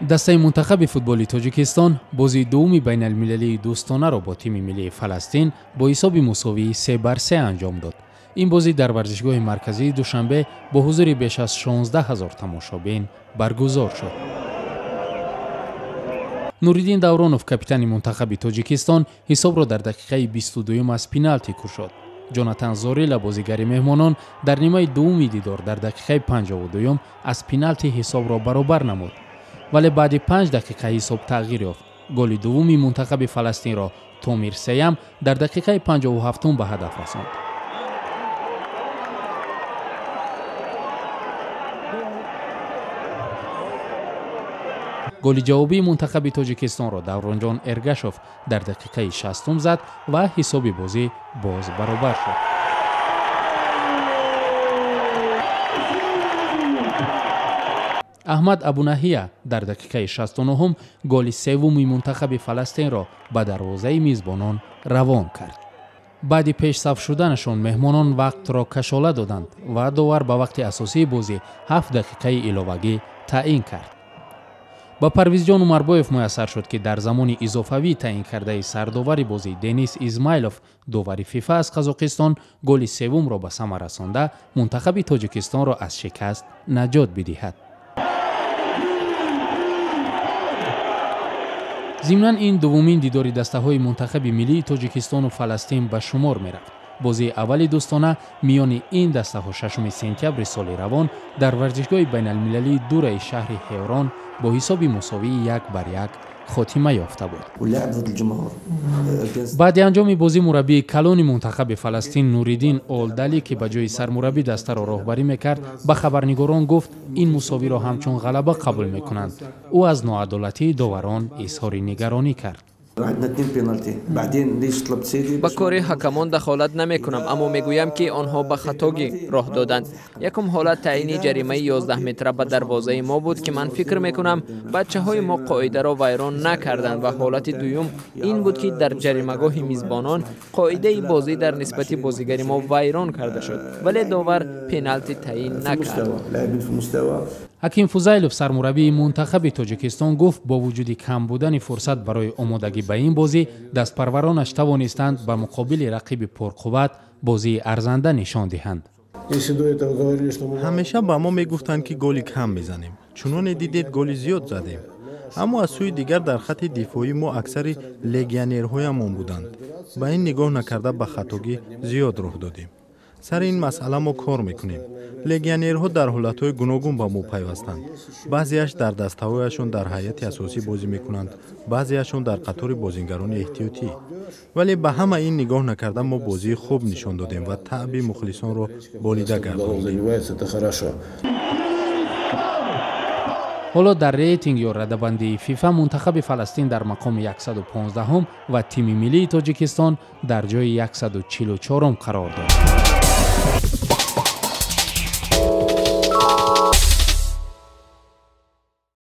Дастаи мунтахаби футболи Тоҷикистон бозии дуввуми байналмилалии дӯстонаро бо тими миллии Фаластин бо ҳисоби мусовии 3-3 анҷом дод. Ин бозӣ дар варзишгоҳи марказии Душанбе бо ҳузури беш аз 16 ҳазор тамошобин баргузор шуд. Нуриддин Давронов, капитани мунтахаби Тоҷикистон, ҳисобро дар дақиқаи 22 аз пеналти кушод. Ҷонатан Зорила, бозигари меҳмонон, дар нимаи дуввуми дидор дар дақиқаи 52 аз пеналти ҳисобро баробар намуд. Вале баъди 5 дақиқа ҳисоб тағйир ёфт. Голи дуввуми мунтахаби Фаластинро Томир Сеям дар дақиқаи 57 ба ҳадаф расонд. Голи ҷавобии мунтахаби Тоҷикистонро Давронҷон Эргашов дар дақиқаи 60 зад ва ҳисоби бозӣ боз баробар шуд. Аҳмад Абунаҳия дар дақиқаи 69 голи севуми мунтахаби Фаластинро ба дарвозаи мизбонон равон кард. Баъди пешсаф шуданашон меҳмонон вақтро кашола доданд ва довар ба вақти асосии бозӣ 7 дақиқаи иловагӣ таъин кард. Ба Парвизҷон Умарбоев муяссар шуд, ки дар замони изофавӣ таъин кардаи сардовари бозӣ Денис Измайлов, довари ФИФА аз Қазоқистон, голи севумро ба самар расонда мунтахаби Тоҷикистонро аз шикаст наҷот бидиҳад. Зимнан ин дуввумин дидори дастаҳои мунтахаби миллии Тоҷикистону Фаластин ба шумор мерафт. Бозии аввали дӯстона миёни ин дастаҳо 6 сентябри соли равон дар варзишгоҳи байналмилалии Дураи шаҳри Ҳеврон бо ҳисоби мусовии 1-1 хотима ёфта буд. Баъди анҷоми бозӣ мураббии калони мунтахаби Фаластин Нуриддин Олдалӣ, ки ба ҷои сармураббӣ дастаро роҳбарӣ мекард, ба хабарнигорон гуфт, ин мусовиро ҳамчун ғалаба қабул мекунанд. Ӯ аз ноадолатии доварон изҳори нигаронӣ кард. Ба кори ҳакамон дахолат намекунам, аммо мегӯям, ки онҳо ба хатогӣ роҳ доданд. Якум ҳолат таъини ҷаримаи 11 метра ба дарвозаи мо буд, ки ман фикр мекунам бачаҳои мо қоидаро вайрон накарданд, ва ҳолати дуюм ин буд, ки дар ҷаримагоҳи мизбонон қоидаи бозӣ дар нисбати бозигари мо вайрон карда шуд, вале довар пеналти таъин накард. Ҳаким Фузайлов, сармураббии мунтахаби Тоҷикистон, гуфт, бо вуҷуди кам будани фурсат барои омодагӣ ба ин бозӣ, дастпарваронаш тавонистанд ба муқобили рақиби пурқувват бозии арзанда нишон диҳанд. Ҳамеша ба мо мегуфтанд, ки голи кам мезанем. Чуноне дидед, голи зиёд задем. Аммо аз сӯи дигар дар хатти дифоӣ мо аксари легионерҳоямон буданд. Ба ин нигоҳ накарда ба хатогӣ зиёд роҳ додем. Сари ин масъала мо кор мекунем. Легионерҳо дар ҳолатҳои гуногун ба мо пайвастанд. Баъзеаш дар дастаҳояшон дар ҳайати асосӣ бозӣ мекунанд, баъзеашон дар қатори бозингарони эҳтиётӣ. Вале ба ҳама ин нигоҳ накарда мо бозии хуб нишон додем ва таъби мухлисонро болида гардондем. Ҳоло дар рейтинг ё радабандии ФИФА мунтахаби Фаластин дар мақоми 115 ва тими миллии Тоҷикистон дар ҷои 144 қарор дорад.